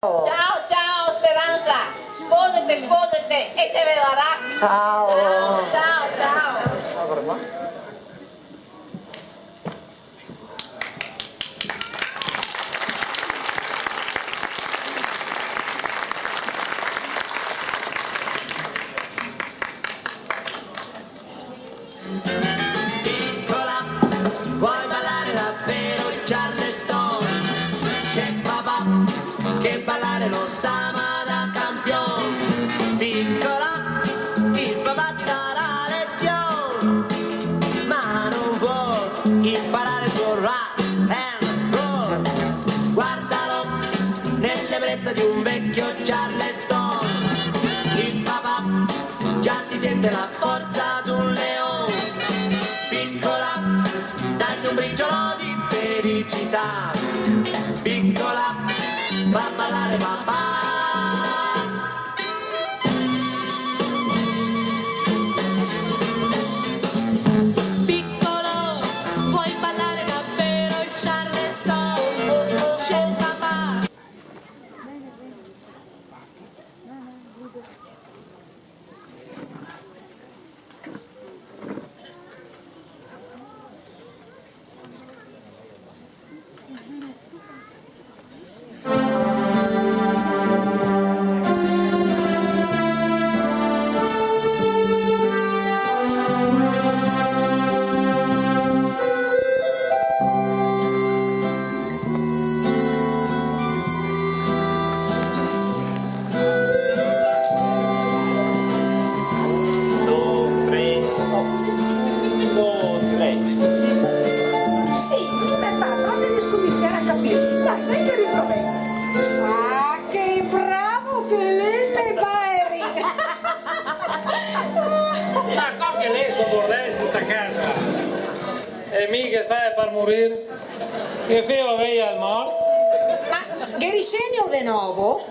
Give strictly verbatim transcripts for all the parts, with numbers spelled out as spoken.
Ciao, ciao, Speranza. Sposete, sposete e te vedarà. Ciao. Ciao, ciao, ciao. Piccola, vuoi ballare davvero il Charleston? C'è papà che ballare lo sa, ma da campion. Piccola, il papà sarà lezion, ma non vuoi imparare il suo rock and roll. Guardalo nell'ebbrezza di un vecchio Charleston. Il papà già si sente la forza d'un leon. Piccola, dagli un briciolo di felicità. Piccola, fa ballare papà. Piccolo, vuoi ballare davvero il Charleston? C'è il papà. Sì, mi me par proprio de scominsiar a capirse. Dai, dai che riprovemo. Ah, che bravo che l'è el me Baerin! Ma cosa che l'è sto bordel su sta casa? E mi che stae par morir? Che feo avei al mort? Ma ghe risegno de novo?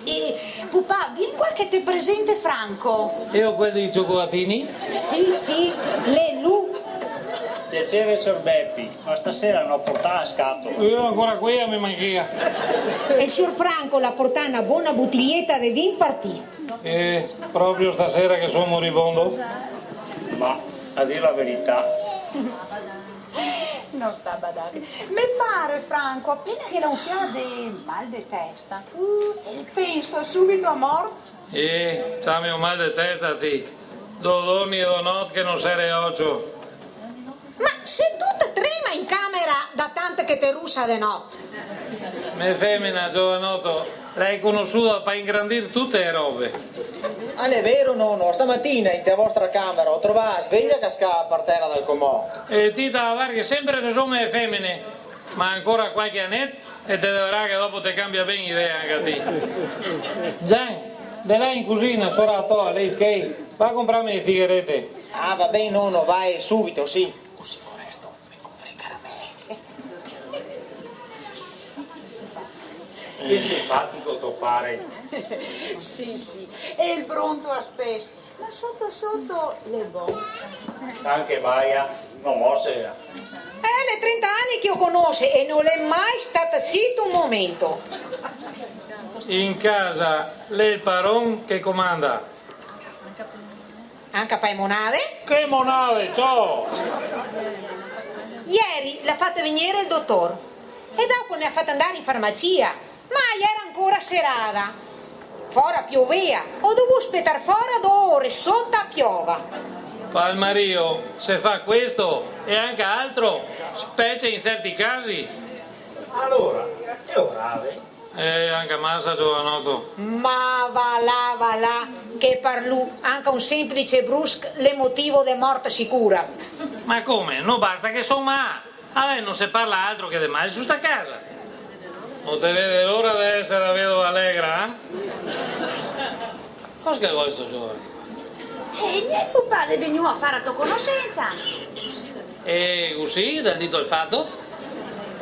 E, pupà, vien qua che te presente Franco. E quel dei ciocolatini? Sì, sì, l'è lu. Piaser, sior Bepi, ma stasera no portà a scatola? Eo ancora quea me manchea. E el sior Franco l'à portà na bona botilieta de vin par ti. Eh, proprio stasera che son moribondo? Ma, a dir la verità. No sta badar. Me pare, Franco, apena che l'à un fià de mal de testa, mm, el pensa subito a mort. Eh, ciami un mal de testa, ti. Do giorni e do not che no sere ocio. Ma se ti te trema in camera da tant che te rusa de not? Me femena, giovanoto, l'hai conosuda par ingrandir tute le robe. Ah, l'è vero, nono, stamatina inte a vostra camera go trovà a sveglia cascà par tera dal comò. E ti te ga da darghe sempre reson a le femene, ma ancora qualche anet e te vedarà che dopo te cambia ben idea anca ti. Gian, de là in cusina, sora la tola, l'hai schei, va a comprarme le sigarete. Ah, va ben, nono, vae subito, sì. Cusì co resto. Che simpatico to pare. Sì, sì, e el brontola spes, ma soto soto l'è bon. Anca baia, no mosea. Eh, l'è trenta ani che lo conose e no l'è mai stà zito un momento. In casa l'è el paron che comanda. Anca pa' le monade? Che monade, ciò! Ieri l'à fato vegnir el dotor e dopo ne à fato andar in farmacia, ma l'era ancora serada. Fora piovea, go dovù spetar fora do ore soto a piova. Pal marìo se fa questo e anca altro, specie in certi casi. Alora, che orave? Eh, anca masa, giovanoto. Ma va là, va là, che par lu anca un semplice brusc l'è motivo de mort sicura. Ma come? No basta che son mala? Adès no se parla altro che de mal su sta casa. No te vede l'ora de esar vedova alegra, eh? Cosa che vol sto giovane? Eh, gnente, pupà, l'è vegnù a far la to conosensa. E cusì, dal dito al fato?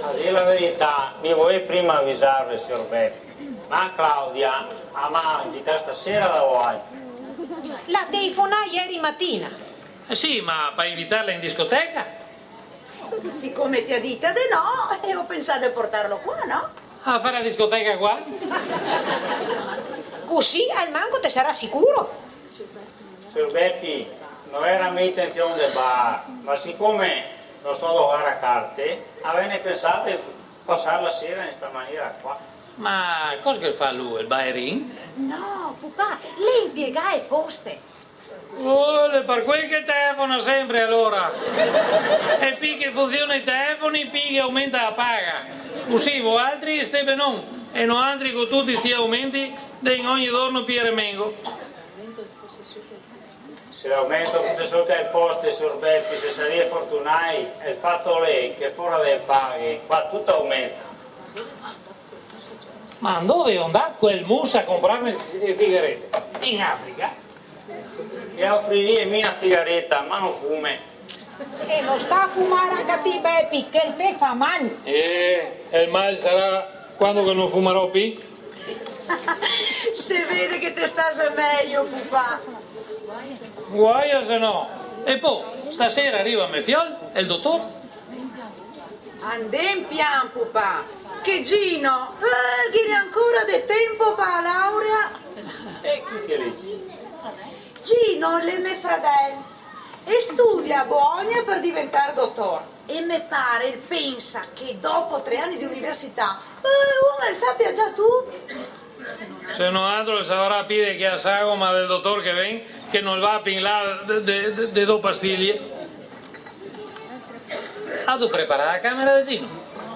A dir la verità, mi voea prima avisarve, sior Bepi, ma Claudia la m'à invità stasera da voaltri. L'à telefonà ieri matina. Eh sì, ma par invitarla in discoteca? Sicome te à dito de no, eh, go pensà de portarlo qua, no? A far la discoteca qua? Cusì almanco te sarà sicuro. Sior Bepi, no era mia intension de bar, ma sicome no so zogar a carte, a vene pensà de pasar la sera in sta maniera qua. Ma cosa che fa lu, el baerin? No, pupà, l'è inpiegà ae poste. Oh, l'è par quel che telefona sempre, alora. E pì che funziona i telefoni, pì che aumenta la paga. Cusì voaltri stè benon, e noantri co tuti sti aumenti, demo ogni giorno pì remengo. Se l'aumento fuse soto ae poste, sior Bepi, se saria fortunai, el fato l'è che fora de paghe, qua tuto aumenta. Ma dove xe ndà quel muso a comprarme le si-, le sigarete? In Africa? Ghe ofriria mi na sigareta, ma no fume. E no sta fumar anca ti, Bepi, che el te fa mal. Eh, e el mal sarà quando che no fumarò pì? Se vede che te sta za mejo, pupà. Guaia se no. E po, stasera riva me fiol, el dotor. Andè pian, pupà, che Gino, eh, el ghe n'è ancora de tenpo pa la laurea. E chi che l'è Gino? Gino l'è me fradel. El studia a Bologna par diventar dotor. E me pare el pensa che dopo tre ani de università, eh, un el sapia già tuto. Se noaltro el savarà pì de che sagoma del dotor che vien, che no el va a pinlà de, de, de, de do pastilie. Atu preparà la camera de Gino?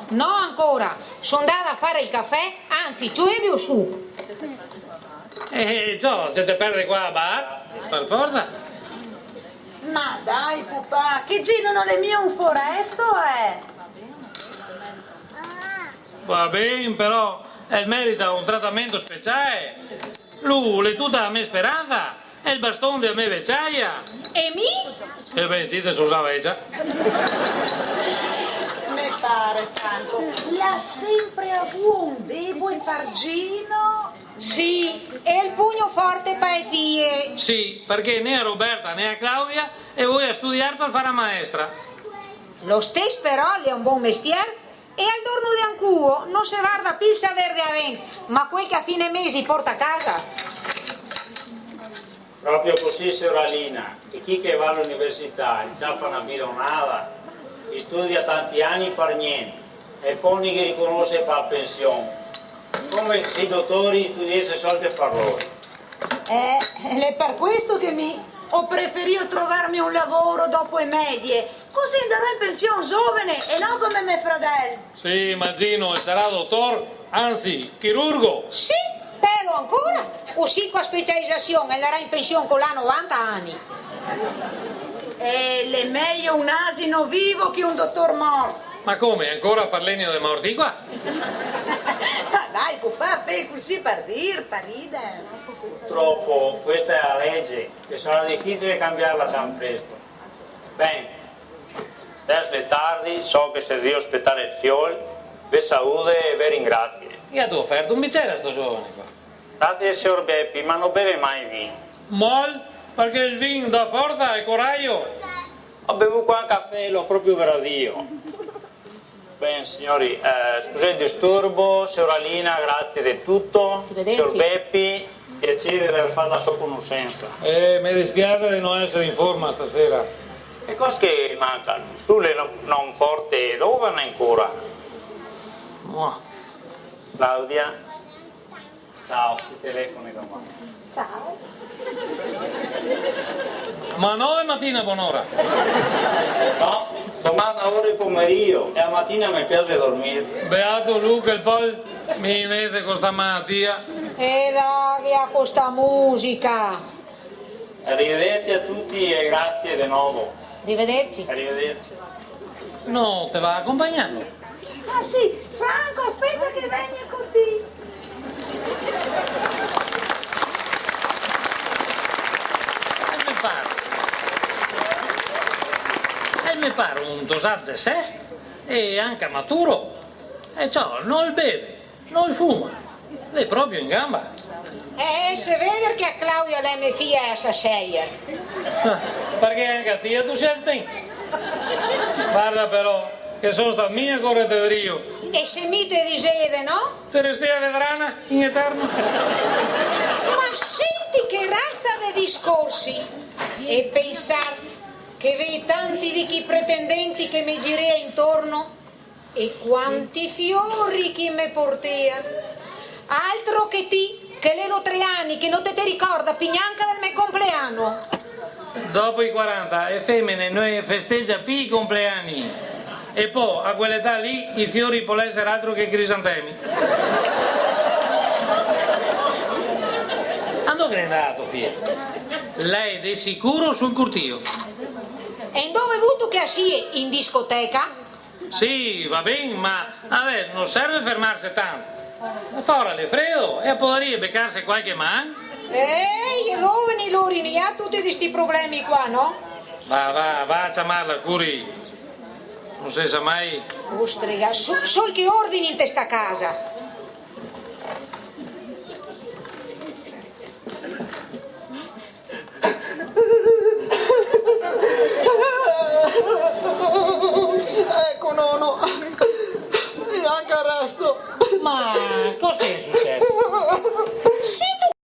No ancora, so ndada a far el cafè, anzi, cioè, veo su. Eh, ciò, te, te perdi qua a bar, par forza. Ma dai, pupà, che Gino no l'è mia un foresto, eh! Va ben, però, el merita un tratamento speciale. Lu l'è tuta la me speranza, el baston de la me veciaia. E mi? E ben, ti te so za vecia. Me pare, Franco, l'à sempre avuo un debole par Gino. Sì, e el pugno forte pa e fie. Sì, parché né a Roberta né a Claudia e vol studiar par far la maestra. Lo stes però l'è un bon mestier e al dorno de ancuo no se varda pì el saver de avent, ma quel che a fine mese i porta a casa. Proprio cusì, siora Lina, e chi che va a l'università, el ciapa na bironada, i studia tanti ani par gnente, e po no i ghe riconose pa pension. Come se i dotori studiese solde par lori. Eh, l'è par questo che mi go preferìo trovarme un lavoro dopo e medie, cusì ndarò in pension zovene e no come me fradel. Sì, ma Gino el sarà dotor, anzi, chirurgo. Sì, pezo ancora. Cusì co la specializasion el ndarà in pension co l'à novanta ani. Eh, l'è mejo un asino vivo che un dotor morto. Ma come, ancora parlemo de morti qua? Ma dai, pupà, fè cusì par dir, par rider. Purtropo, questa xe la lege, e sarà dificile canbiarla tan presto. Ben, deso xe tardi, so che se drio spetar el fiol, ve salude e ve ringrasie. Che gatu oferto un bicer a sto giovane qua? Grasie, sior Bepi, ma no beve mai vin. Mol, parché el vin dà forza e corajo. Go bevù qua un cafè, l'ho proprio gradìo. Ben, siori, eh, scusè el disturbo, siora Lina, grasie de tuto. Arrivederci. Sior Bepi, piaser de aver fato la so conosensa. Eh, me dispiase de no eser in forma stasera. E cosa che manca? Lu l'è no, no forte, dove va ancora? Mua. Claudia? Ciao, ti telefoni doman. Ciao. Ma no, e matina bonora? No, doman a ore de pomerìo, e a matina me piase dormir. Beato lu che el pol, mi invese co sta malatia. E daghe co sta musica. Arrivederci a tuti e grasie de novo. Arrivederci. Arrivederci. No, te va a conpagnarlo? Ah, sì, Franco, speta che vegno co ti. El me par, el me par un tosat de sesto e anca maturo. E ciò, no el beve. No el fuma, l'è proprio in ganba. Eh, se vede che a Claudia l'è me fia e a sa seie. Ah, parché anca a ti te senti ben. Varda però, Che so stà mi a corerte drio? E se mi te disevo de no? Te restea vedrana in eterno. Ma senti che raza de discorsi! E pensar che vei tanti de chi pretendenti che me girea intorno, e quanti fiori che i me portea! Altro che ti, che l'è do tre ani che no te te ricorda pi gnanca del me compleano! Dopo i quaranta, e femene no e festegia pi i compleani. E po, a quel'età lì, i fiori pol eser altro che crisantemi. Ando che l'è ndà to fia? La è de sicuro sul curtìo. E ndove vuto che a sie? In discoteca? Sì, va ben, ma, a ver, no serve fermarse tanto. Fora l'è fredo, e podaria becarse qualche man. Eh, i è zoveni lori, no i ga tuti de sti problemi qua, no? Va, va, va a ciamarla, curi. No se sa mai. Ostrega, so-, sol che ordini inte sta casa. Eco, nono. E anca el resto. Ma